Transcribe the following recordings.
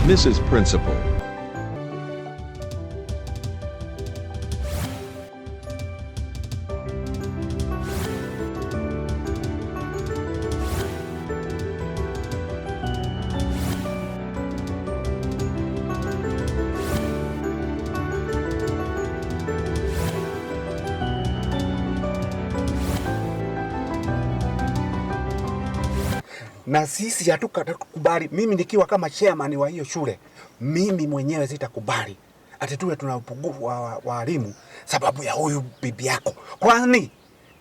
Mrs. Principal. Na sisi hatutakubali. Mimi nikiwa kama chairman wa hiyo shule, mimi mwenyewe sitakubali ati tuwe tuna upungufu wa walimu sababu ya huyu bibi yako. Kwani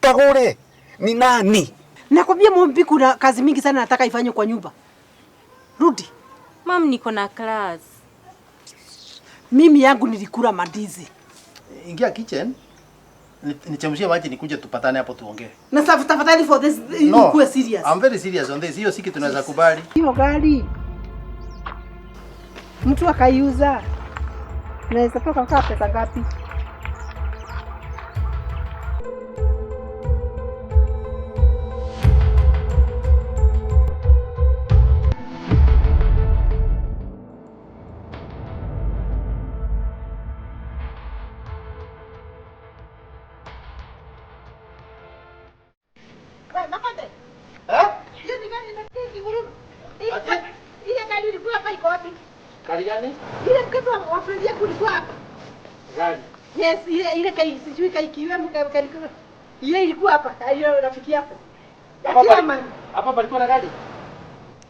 Kagure ni nani? Nakwambia Mumbi, kuna kazi mingi sana nataka ifanywe kwa nyumba. Rudi. Mam, niko na class. Mimi yangu nilikula mandizi. Ingia kitchen. Nichemshie maji nikuje tupatane hapo tuongee. Na sasa tafadhali for this, No, ukuwe serious. I'm very serious on this. Hiyo si kitu tunaweza kubali. Hiyo gari mtu akaiuza, naweza toka kaa pesa ngapi? Ile gari ilikuwa hapa iko wapi? Gari gani? Ile mkebe wa Fred yako ulikuwa hapa. Gari. Yes, ile kai sijui kai kiwa mkebe kai. Ile ilikuwa hapa, ile rafiki yako. Ya chairman. Hapa palikuwa na gari.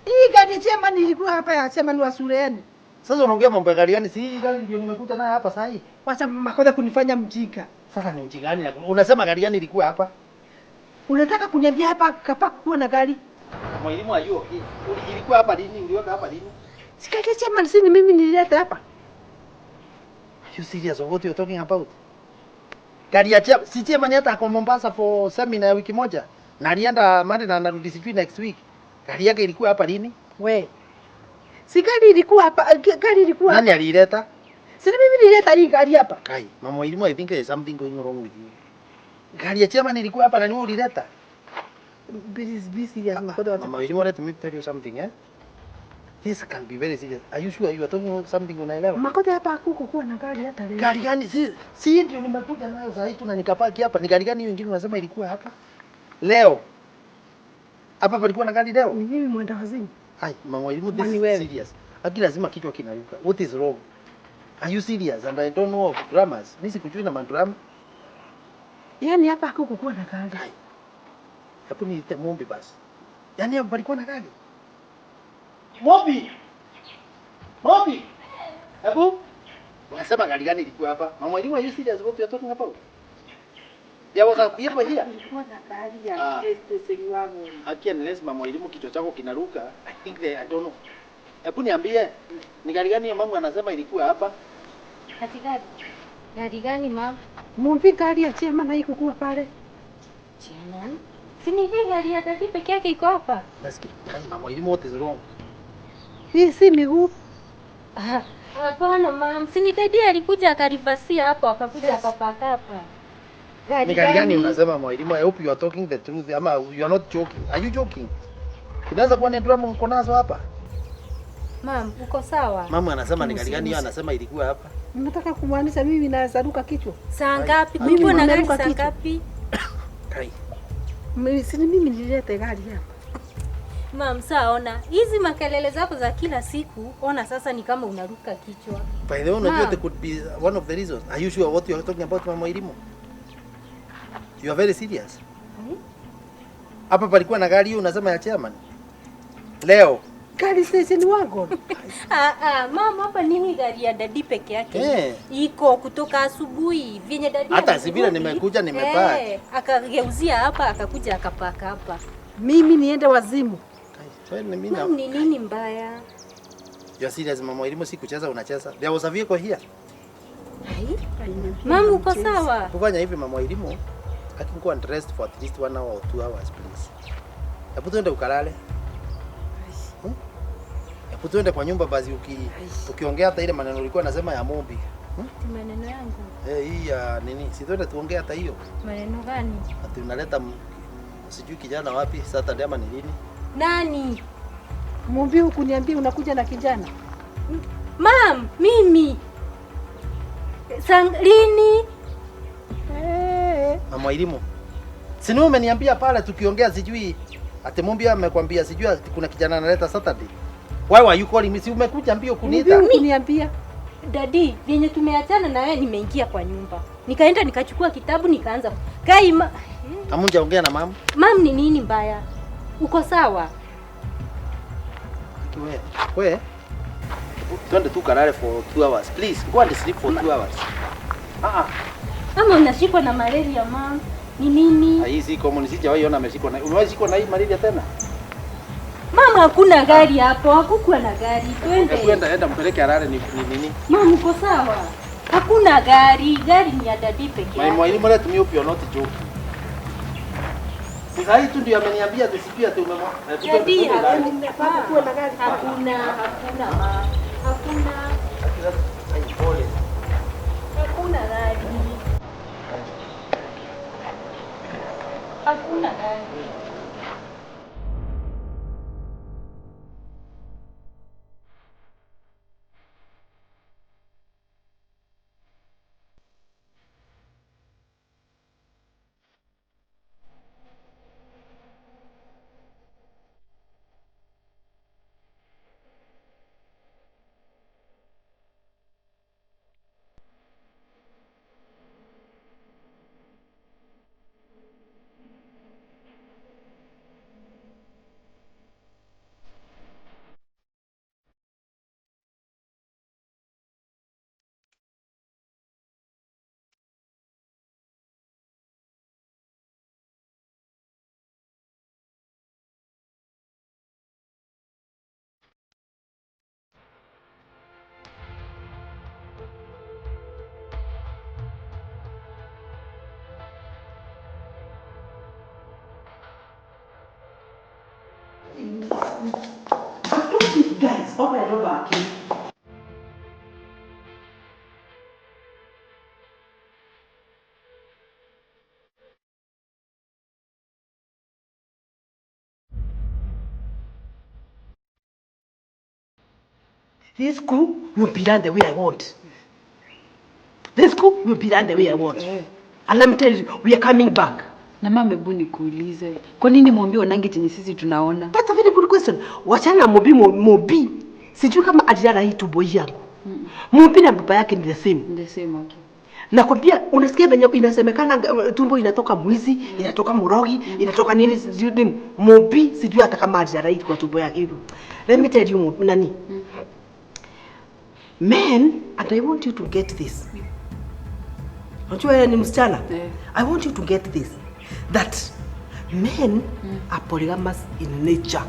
Hii gari ya chairman ilikuwa hapa, ya chairman wa shule yenu. Sasa unaongea mambo ya gari gani? Si hii gari ndio nimekuta nayo hapa sasa hii. Wacha Makoda kunifanya mjinga. Sasa ni mjinga gani? Unasema gari gani ilikuwa hapa? Unataka kuniambia hapa kapa kuwa na gari? Mwalimu ajue. Ilikuwa hapa lini? Uliweka hapa lini? Si gari ya chairman, si ni mimi nilileta hapa. Are you serious of what you're talking about? Gari ya chairman, si chairman hata ako Mombasa for seminar ya wiki moja. Na alienda Monday na anarudi sijui next week. Gari yake ilikuwa hapa lini? We. Si gari ilikuwa hapa, gari ilikuwa Nani hapa. aliileta? Si ni mimi nilileta hii gari hapa. Kai, mama Mwalimu, I think there is something going wrong with you. Gari ya chairman ilikuwa hapa na ni wewe ulileta? Please be serious, Makoda. Mama Mwalimu, let me tell you something, eh? This can be very serious. Are you sure you are talking about something unaelewa? Makoda, hapa hakukuwa na gari hata leo. Gari gani? Si ndio nimekuja nayo saa hii tu na nikapaki hapa. Ni gari gani hiyo ingine unasema ilikuwa hapa? Leo. Hapa palikuwa na gari leo? Ni mimi mwenda wazimu. Ai, mama Mwalimu, this Kwani is wewe? serious. Aki lazima kichwa kinayuka. What is wrong? Are you serious? And I don't know of dramas. Mimi sikujui na madrama. Yaani hapa hakukuwa na gari. Ai. Hebu niite Mumbi basi. Yaani hapa palikuwa na gari. Mumbi! Mumbi! Hebu unasema gari gani ilikuwa hapa? Mama Mwalimu, are you serious what you are talking about? There was a vehicle here. Kulikuwa na gari ya Ah. station wagon. Haki unless mama Mwalimu kichwa chako kinaruka, I think they, I don't know. Hebu niambie ni gari gani mama anasema ilikuwa hapa? Ati gari? Gari gani mam? Mumbi, gari ya chairman haikukuwa pale. Chairman? Si ni hii gari ya daddy peke yake iko hapa? Nasikia. Mama Mwalimu, what is wrong? Hii si miguu. Ah, hapana mam, si ni daddy alikuja akarivasia hapo akakuja akapaka hapa. Ni gari gani unasema Mwalimu? I hope you are talking the truth ama you are not joking. Are you joking? Inaweza kuwa ni drama uko nazo hapa. Mam, uko sawa? Mama anasema ni gari gani hiyo anasema ilikuwa hapa. Unataka kumaanisha mimi naweza ruka kichwa? Saa ngapi? Mimi Kulikuwa na gari nimeruka saa kichwa. ngapi? Kai. Mimi si ni mimi nilileta gari hapa. Mam, saa ona hizi makelele zako za kila siku, ona sasa ni kama unaruka kichwa. By the way, unajua Ma'am. there could be one of the reasons. Are you sure what you are talking about, Mama Mwalimu? You are very serious. Hapa palikuwa na gari hiyo unasema ya chairman. Leo. Gari station wagon. Ah, ah, mama, hapa ni hii gari ya daddy peke yake Eh. iko kutoka asubuhi vyenye daddy Hata si vile alirudi, nimekuja nimepaki. Akageuzia hapa akakuja akapaka hapa. Mimi niende wazimu. Kai, wewe ni mimi na Mam, ni nini mbaya? You are serious, Mama Mwalimu, si kucheza unacheza. There was a vehicle here. Ai, mam, uko sawa? Kufanya hivi Mama Mwalimu, I can go and rest for at least 1 hour or 2 hours please. Hebu tuende ukalale. Hebu tuende kwa nyumba basi ukiongea hata ile maneno ulikuwa nasema ya Mumbi. Ati maneno yangu. Eh, hii ya nini? Si tuende tuongee hata hiyo. Maneno gani? Ati unaleta sijui kijana wapi Saturday ama ni lini? Nani? Mumbi hukuniambia unakuja na kijana. Mam, mimi lini? Mama Elimu, si ni umeniambia pale tukiongea, sijui ati Mumbi amekwambia sijui ati kuna kijana analeta Saturday. Why were you calling me? Si umekuja mbio kuniita? Mumbi hukuniambia. Dadi, vyenye tumeachana na wewe nimeingia kwa nyumba. Nikaenda nikachukua kitabu nikaanza. Kai ma... Hamujaongea na mama? Mam, ni nini mbaya? Uko sawa? We, we. Twende tu kalale for 2 hours. Please, go and sleep for 2 hours. Ah ah. Ama unashikwa na malaria mam? Ni nini? Hii si common, sijawahi ona ameshikwa na. Umewahi shikwa na hii malaria tena? Mama, hakuna gari hapo, hakukuwa na gari. Twende. Hebu enda mpeleke alale ni nini? Mama, uko sawa? Hakuna gari, gari ni ya dadi peke yake. Mwalimu, let me hope you are not joking. Sasa hii tu ndio ameniambia tusipia tu umemwa. Dadi, hakuna gari. Hakuna, hakuna ma. Hakuna. Hakuna gari. Hakuna gari. Guys, over and over again. This school will be done the way I want. This school will be done the way I want. And let me tell you, we are coming back. Na mama, hebu nikuulize, kwa nini mwambie onange chenye sisi tunaona? That's a very good question. Wachana na Mumbi, Mumbi. Sijui kama alilala hii tumbo yangu. Mumbi na baba yake ni the same. The same, okay. Nakwambia unasikia venye inasemekana tumbo inatoka mwizi, inatoka murogi, inatoka nini sijui nini. Mumbi sijui hata kama alilala hii kwa tumbo yake. Let me tell you nani. Men, and I want you to get this. Unajua wewe ni msichana? Yeah. I want you to get this. That men are polygamous in nature.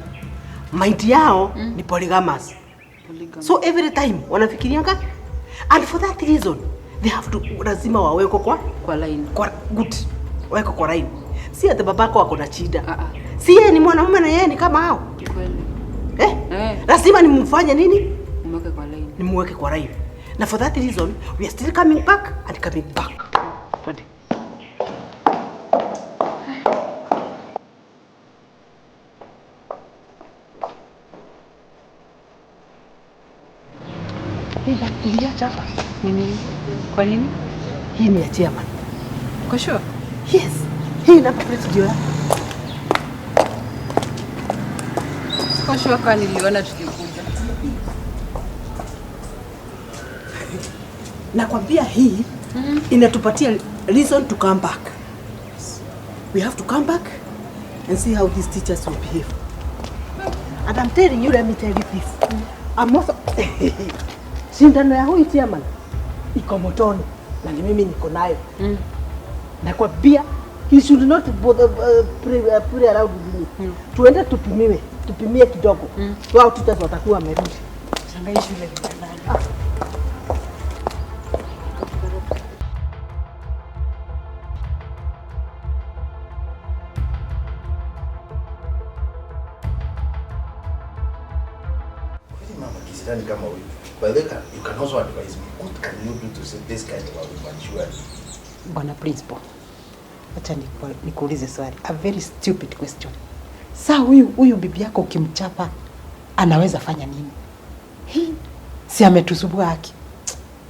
Mind yao ni polygamous. Polygamy. So every time wanafikirianga, and for that reason they have to, lazima wawekwe kwa line. Kwa good. Wawekwe kwa line. Si ati babako wako na shida. Ah ah. Si yeye ni mwanamume na yeye ni kama hao. Kweli. Eh? Eh. Lazima nimfanye nini? Nimweke kwa line. Nimweke kwa line. Na for that reason we are still coming back and coming back. Twende. Niliacha hapa. Ni nini? Kwa nini? Hii ni ya chairman. Kwa sure? Yes. Hii number plate ndio yake. Kwa sure kwa niliona tukikuja. Nakwambia hii inatupatia reason to come back. We have to come back and see how these teachers will behave. And I'm telling you, let me tell you this. I'm also shindano ya huyu chairman iko motoni na ni mimi niko nayo. Nakwambia he should not bother, play around with me. Tuende tupimiwe, tupimie kidogo. Wao teachers watakuwa wamerudi. Shangai shule ni nani? Mama, kisirani kama huyu. By the way, you can also advise me. What can you do to save this kind of a woman surely? Bwana Principal, acha nikuulize swali, a very stupid question. Saa huyu bibi yako ukimchapa Anaweza fanya nini? Hii si ametusubua haki.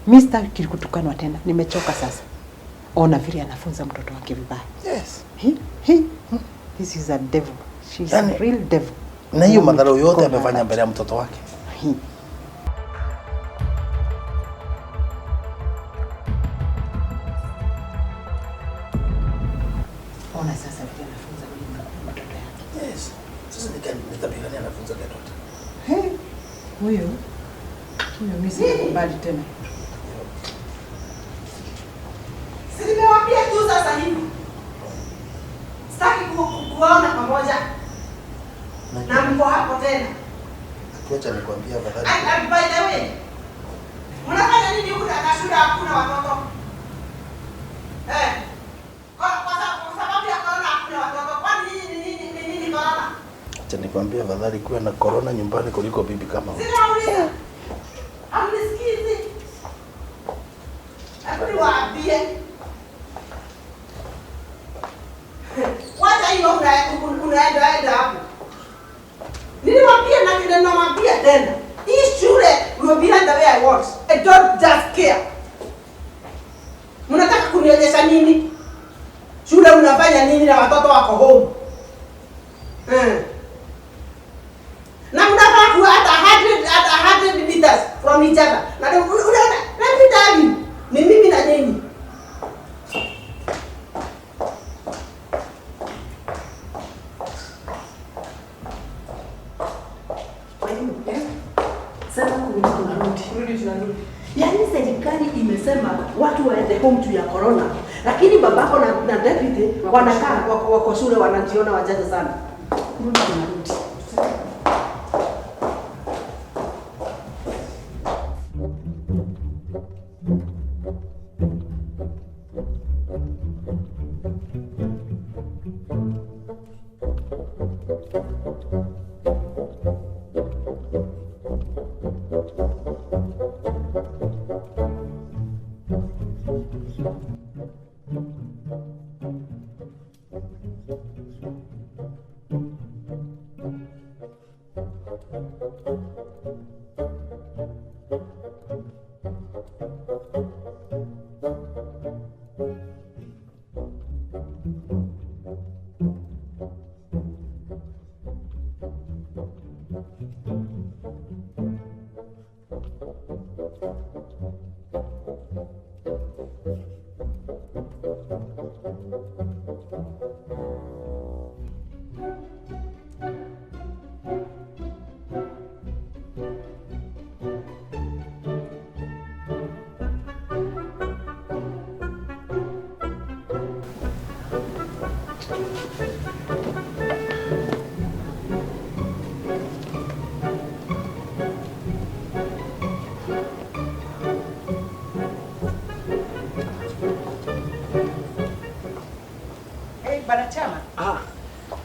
Mimi sitaki kutukanwa tena, nimechoka sasa. Ona vile anafunza mtoto wake vibaya. Yes. He, he, this is a devil. She's Yani, a real devil. Na hiyo madharau yote Kona amefanya mbele ya mtoto wake. Hii. Ona sasa vile anafunza huyu mtoto yake. Yes. Sasa ni tabia gani anafunza mtoto? He, huyu huyu mimi sikubali tena. Si nimewaambia tu sasa hivi. Sitaki kuwaona pamoja. Na mko hapo tena. Acha nikwambie afadhali. And by the way, mnafanya nini huku na shule hakuna watoto? Eh. Kwa sababu ya corona hakuna watoto. Kwani nyinyi ni nini corona? Acha nikwambie afadhali kuwa na corona nyumbani kuliko bibi kama huyu. Sinauliza. Hamnisikizi. Hebu niwaambie. Wacha hiyo unaenda hapo. Niliwaambia na kile nawaambia tena. Hii shule will be the way I want. I don't just care. Mnataka kunionyesha nini? Shule mnafanya nini na watoto wako home? Na mnafaa kuwa hata 100 meters from each other. Na unaona, let me tell you, ni mimi na nyinyi. Yaani serikali imesema watu waende home juu ya corona, lakini babako na deputy wanakaa wako shule wanajiona wajanja sana. Kurudi tunarudi.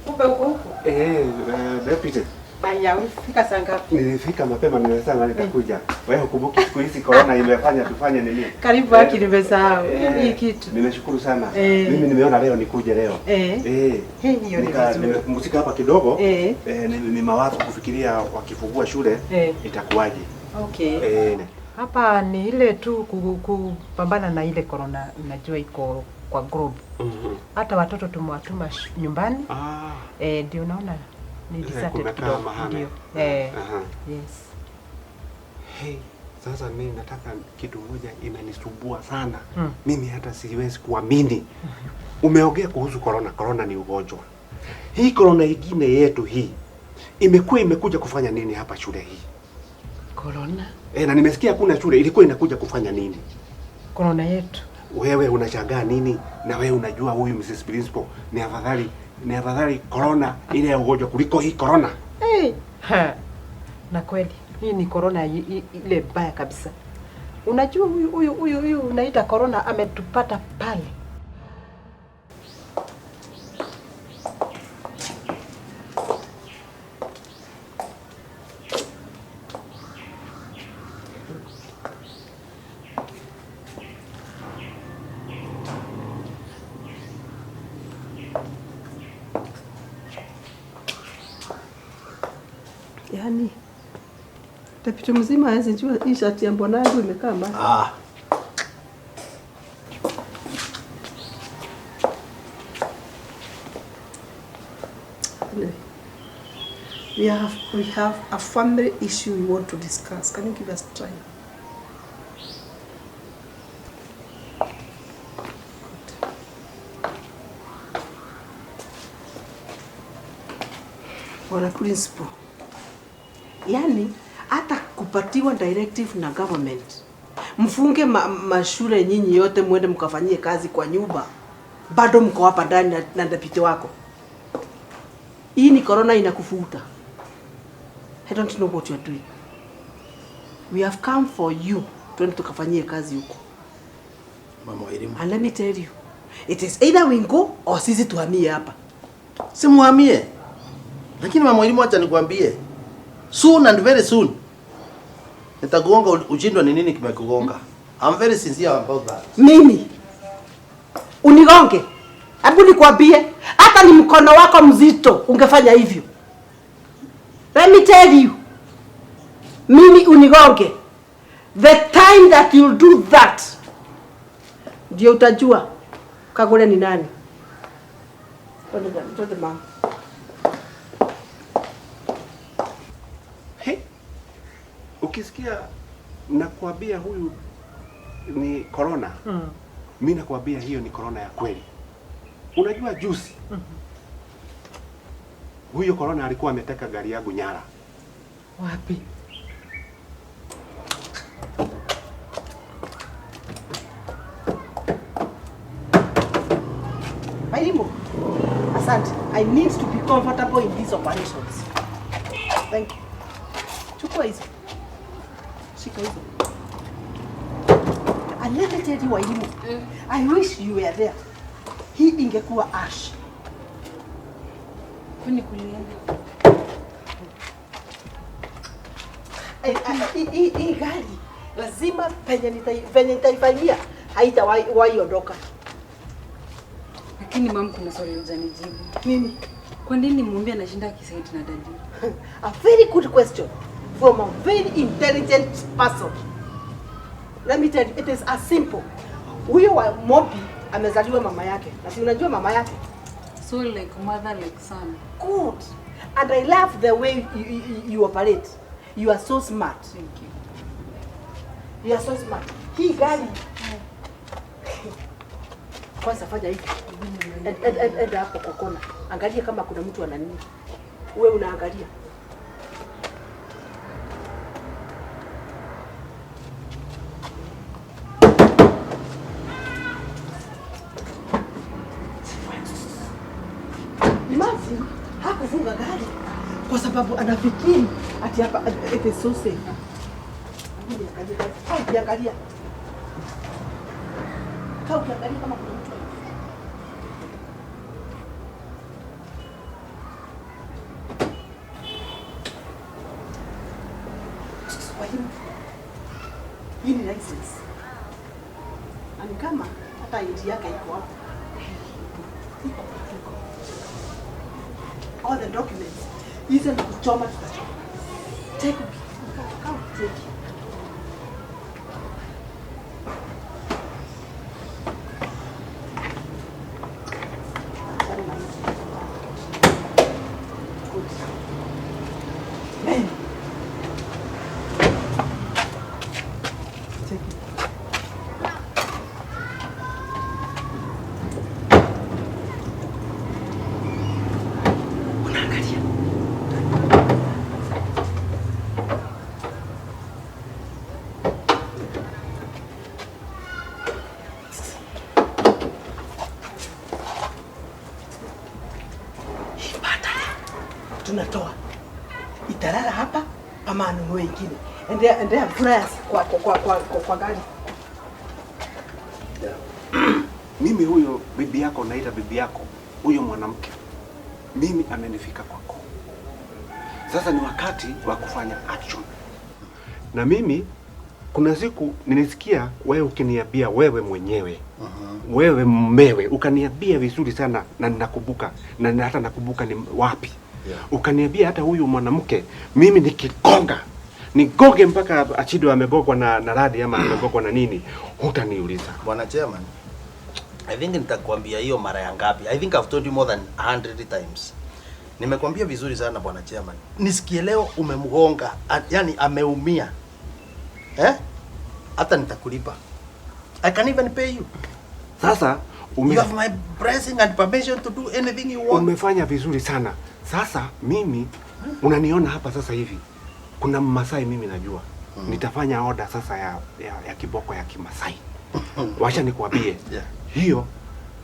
Kumbe uko huko? Deputy. Haya, ulifika saa ngapi? Nilifika mapema, nimesema nitakuja. Wewe hukumbuki siku hizi corona imefanya tufanye nini? Karibu haki nimesahau. Hii kitu. Nimeshukuru sana. Mimi nimeona leo nikuje leo. Hiyo ni vizuri. Nimepumzika hapa kidogo. Ni mawazo kufikiria wakifungua shule itakuwaje. Okay. Hapa ni ile tu kupambana na ile corona, unajua iko kwa group. Hata watoto tumewatuma nyumbani. Ndio unaona ni deserted kidogo. Ndio. Yes. Hey, sasa mimi nataka kitu moja imenisumbua sana. Mimi hata siwezi kuamini. Umeongea kuhusu corona. Corona ni ugonjwa. Hii corona ingine yetu hii imekuwa imekuja kufanya nini hapa shule hii? Corona? Na nimesikia kuna shule ilikuwa inakuja kufanya nini? Corona yetu. Wewe unashangaa nini? Na wewe unajua huyu Mrs. Principal ni afadhali corona ile ya ugonjwa kuliko hii corona. Hey. Ha. Na kweli hii ni corona ile mbaya kabisa. Unajua huyu unaita corona ametupata pale. Yaani Deputy mzima hawezi jua hii shati ya bwana yangu imekaa mbaya. Ah. Anyway, we have a family issue we want to discuss. Can you give us time? Good. Bwana principal, yaani hata kupatiwa directive na government mfunge mashule nyinyi yote mwende mkafanyie kazi kwa nyumba, bado mko hapa ndani na deputy wako. Hii ni corona inakufuta. I don't know what you are doing. We have come for you. Twende tukafanyie kazi huko. Mama elimu. And let me tell you, it is either we go or sisi tuhamie hapa. Simuhamie. Lakini mama elimu, acha nikwambie. Soon and very soon. Nitakugonga ushindwe ni nini kimekugonga. I'm very sincere about that. Mimi unigonge? Hebu nikwambie, hata ni mkono wako mzito ungefanya hivyo. Let me tell you, mimi unigonge, the time that you'll do that, ndio utajua Kagure ni nani. Twende, twende mama. He, ukisikia nakuambia huyu ni corona, mi nakuambia hiyo ni corona ya kweli. Unajua juzi huyo corona alikuwa ameteka gari yangu nyara. Wapi? Mailimu, asante. I need to be comfortable in these operations. Thank you. Chukua hizo. Shika hizo. And let me tell you, Wairimu, I wish you were there. Hii ingekuwa ash. Kwani kulienda? Hii gari lazima penye nitaifanyia haitawahi ondoka. Lakini mum, kuna swali hujanijibu. Nini? Kwa nini Mumbi anashinda akisaidi na daddy? A very good question from a very intelligent person. Let me tell you, it is as simple. Huyo wa Mobi amezaliwa mama yake. Na si unajua mama yake? So like mother like son. Good. And I love the way you operate. You are so smart. Thank you. You are so smart. Hii gari. Kwanza fanya hivi. Enda hapo kwa kona. Angalia kama kuna mtu ana nini. Wewe unaangalia. Imagine hakufunga gari kwa sababu anafikiri ati hapa it is so safe. Angalia, ukiangalia. Kaa ukiangalia kama kuna mtu. Kwa hiyo hii ni license. Na ni kama hata ID yake iko hapo. Iko, iko. All the documents. Hizo ni kuchoma tutachoma. Take kaa take. Achana na hizo. Good. Man. Take it. Unaangalia. Hii battery tunatoa italala hapa ama anunue ingine. Endea, endea flyers kwa gari. Mimi huyo bibi yako, naita bibi yako, huyo mwanamke, mimi amenifika kwako. Sasa ni wakati wa kufanya action. Na mimi kuna siku nilisikia wewe ukiniambia wewe mwenyewe, wewe mmewe, ukaniambia vizuri sana na ninakumbuka, na hata nakumbuka ni wapi. Ukaniambia hata huyu mwanamke mimi nikigonga Nigoge mpaka Achido amegogwa na radi ama amegogwa na nini, hutaniuliza. Bwana Chairman, I think nitakwambia hiyo mara ya ngapi. I think I've told you more than 100 times. Nimekwambia vizuri sana Bwana Chairman. Nisikie leo umemgonga, yani ameumia. Eh? Hata nitakulipa. I can even pay you. Sasa you have my blessing and permission to do anything you want. Umefanya vizuri sana. Sasa mimi unaniona hapa sasa hivi. Kuna Mmasai mimi najua. Nitafanya order sasa ya kiboko ya Kimasai. Wacha nikuambie. Yeah. Hiyo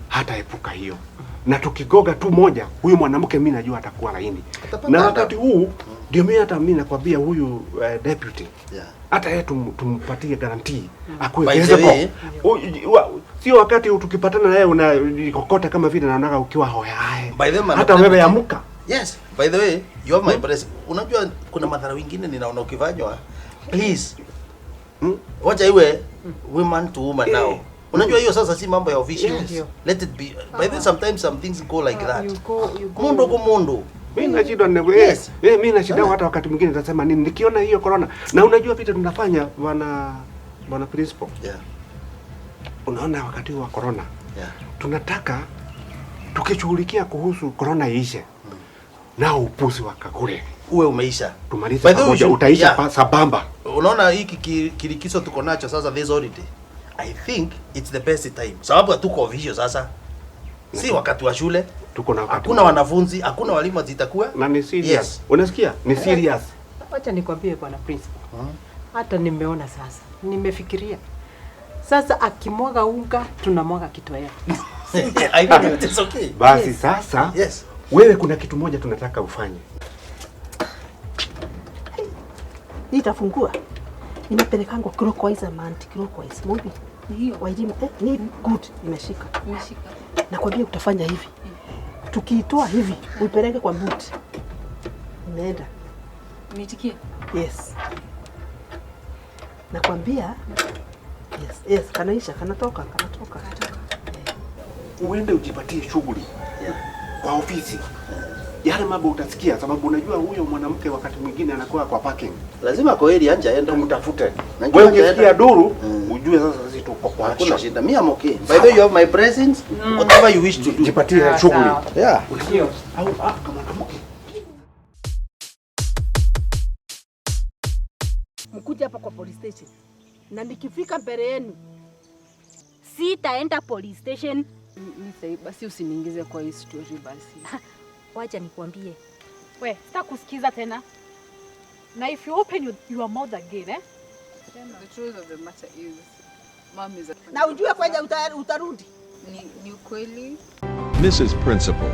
hataepuka hiyo. Na tukigoga tu moja, huyu mwanamke mimi najua atakuwa laini. Na wakati huu ndio mimi hata mimi nakwambia huyu deputy. Yeah. Hata yeye tumpatie guarantee. Akuwe physical. Sio wakati tukipatana naye unakokota kama vile naonaga ukiwa hoyae. Hata wewe amuka. Yes, by the way, you have my blessing. Unajua kuna madhara wengine ninaona ukifanywa. Please. Wacha iwe woman to woman now. Unajua hiyo sasa si mambo ya officials. Yes. Let it be. By the way, sometimes some things go like that. You go. Mundu kwa mundu. Mimi nashindwa ni yes. Mimi nashindwa hata wakati mwingine nitasema nini nikiona hiyo corona. Na unajua vile tunafanya bwana principal. Yeah. Unaona wakati wa corona. Yeah. Tunataka tukishughulikia kuhusu corona iishe. Na upuzi wa Kagure uwe umeisha. Tumalize pamoja, utaisha sabamba. Unaona hiki kilikiso tuko nacho sasa this holiday. I think it's the best time. Sababu hatuko official sasa. Si wakati wa shule. Tuko na wakati. Hakuna wanafunzi, hakuna walimu zitakuwa. Na ni serious. Yes. Unasikia? Ni serious. Acha nikwambie bwana principal. Hata nimeona sasa. Nimefikiria. Sasa akimwaga unga tunamwaga kitoweo. I think it's okay. Basi sasa. Yes. Wewe kuna kitu moja tunataka ufanye. Nitafungua. Inapelekangwa clockwise ama anti-clockwise. Mumbi. Hiyo wairimu ni good imeshika. Imeshika. Nakwambia utafanya hivi. Tukiitoa hivi uipeleke kwa boot. Imeenda. Nitikie. Yes. Nakwambia yes, yes, kanaisha, kanatoka. Uende ujipatie shughuli. Kwa ofisi. Yale mambo utasikia sababu unajua huyo mwanamke wakati mwingine anakuwa kwa parking. Lazima kwa hili anja aende umtafute. Wewe ukisikia duru ujue sasa sisi tuko kwa hakuna shida. Mimi am okay. By the way you have my presence. Whatever you wish to do. Jipatie shughuli. Yeah. Unajua au kama mwanamke. Mkuje hapa kwa police station. Na nikifika mbele yenu sitaenda police station. Ni basi usiniingize kwa hii story basi. Wacha nikwambie. We, sitakusikiza tena. Na if you open your mouth again, eh? The truth of the matter is, mom is a... Na ujue kwenye utarudi. Ni ukweli. Mrs. Principal.